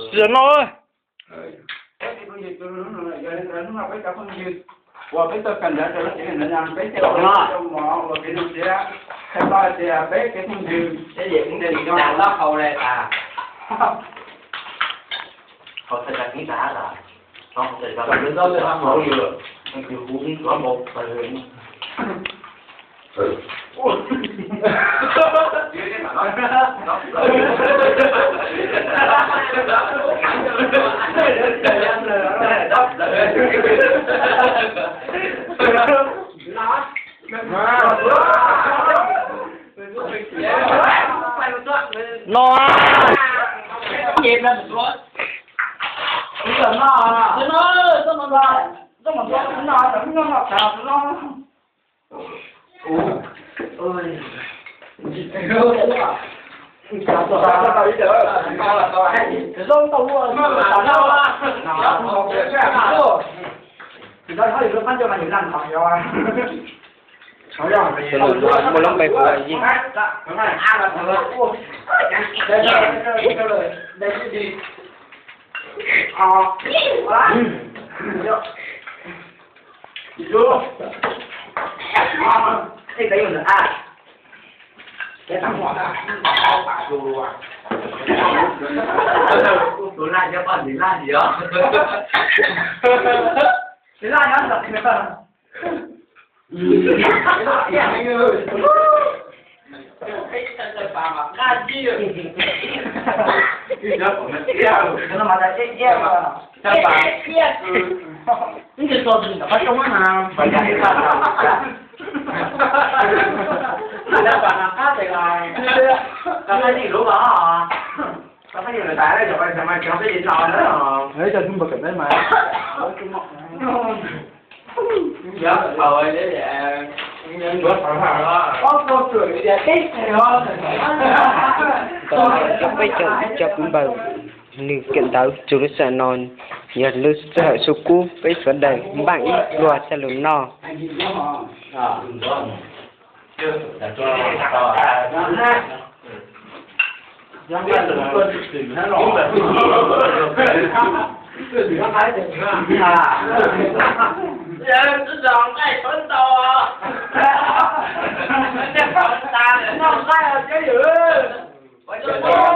Tsis yog no. No. Muaj lub npe hu ua Yeej. Cov peb caug ib co kwv npawg, nws kawm ntawv txug lub sij hawm no yog lub sij hawm xub kub, peb sawv daws npaj ib pluag coj lug noj.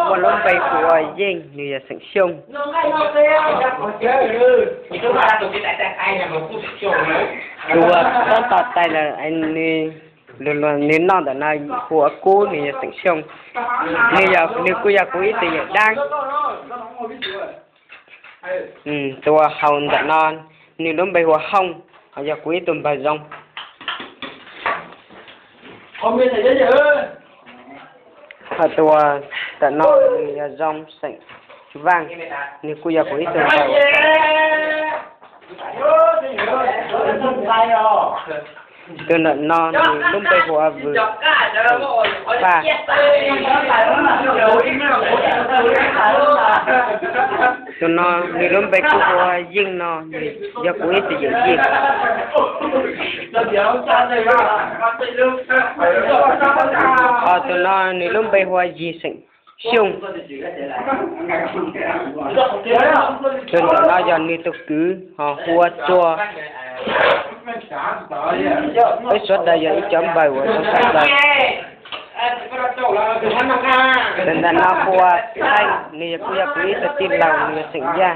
Ua lub npe hu ua Yeej, nws yog xeem Xyooj. Tus uas tab tom tais lawm, nws, nws noj ntawm no hu ua Kub, nws yog xeem Xyooj. Nws yog, nws kuj yog kuv ib tug yawm dab. Tus uas haus ntawm no, nws lub npe hu ua Hooj, ho yog kuv ib tug npawg Zoo. Ho tus uas ntawm no nws yog Zoo xeem Vaaj, nws kuj yog kuv ib tug npawg. Tus ntawm no nws lub npe hu ua Vwm, Paj. Tus no nws lub npe kuj hu ua Yeej no, yog kuv ib tug yawm Yeej. Ho tus no nws lub npe hu ua Yig xeem Xyooj. Tus ntawm no yog nws tus kwv ho hu ua Tsua. Peb sawv daws yog ib cov npawg uas zoo sawv daws. Tus ntawm no hu ua Thaij, nws yog kuj yog kuv ib tug tij laug, nws yog xeem Yaj.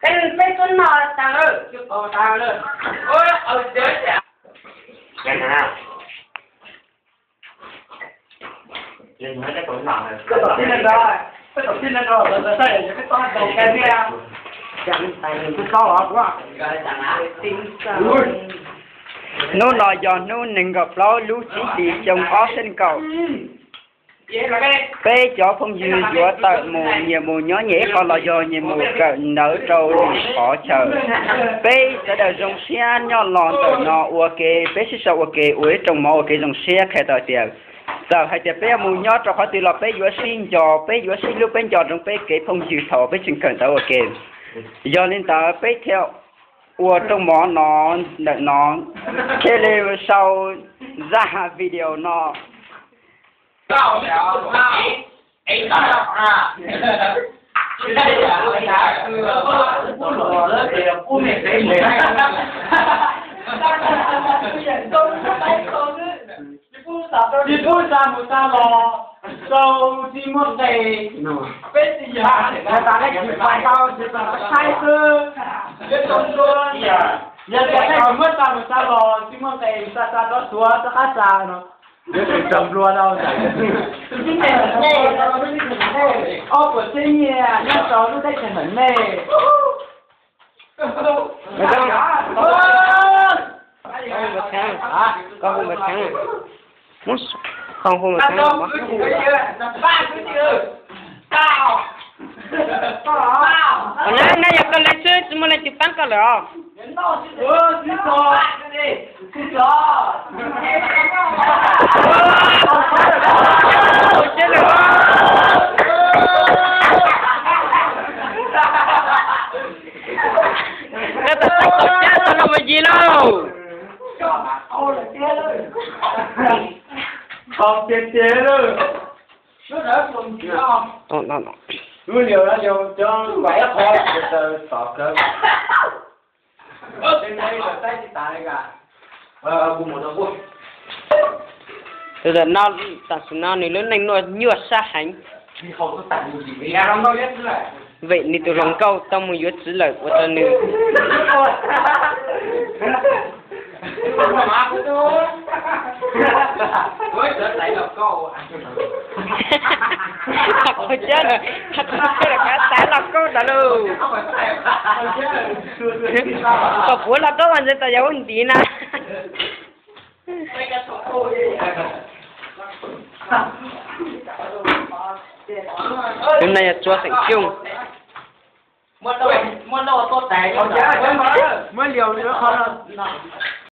Peb tuaj noj tas lawm, tsis pom tas lawm. Hnub no yog hnub nees nkaum plaub lub tsib hlis xyoo ob txhiab nees nkaum. Peb cov phooj ywg yuav tawm mus nyias mus nyob nyias ib qho los yog nyias mus kawm ntawv rau lwm qhov chaw. Peb sawv daws zoo siab nyob los ntawm no ua ke, peb sib sau ua ke ua ib rooj mov ua kev zoo siab qhia tau tias txawm hais tias peb yuav mus nyob rau qhov twg los peb yuav sib nco, peb yuav sib hlub, peb nco ntsoov peb kev phooj ywg thaum peb tseem kawm ntawv ua ke. Yog li ntawd peb thiaj ua rooj mov no ntawm no, thiaj li sau zaj video no. Tsis pub xa mus xa los rau tsis muaj nqe. Peb tsis yog tas nej tsis pais tau tsis tas saib xwb. Yog tias nej tsis muab xa mus xa los tsis muaj nqe xa xa rov tuav rov qab xa no. Yuav tsum raug nplua rau ntawm ob puas tsev nyiaj nyob rau lub teb chaws ntawm nej. Koj hu mus txheeb, koj hu mus txheeb, koj hu mus txheeb. Neb, neb yog koj li xwb, tsis muaj leej twg paab koj lawm os. Koj tau tau cab tau lub mus yig lauj. Tus ntawm no tam sim no nws lub neej nyuaj sab heev. Vim nws tus hluas nkauj tau mus yuav txiv lawm ua rau nws Qhov tseeb, qhov tseeb los kav xaiv lauj kaub ntawd lauj. Kom puav lauj kaub mas ntshe tas yog ub ntiv na. Tus no yog Tsua Xeem Xyooj.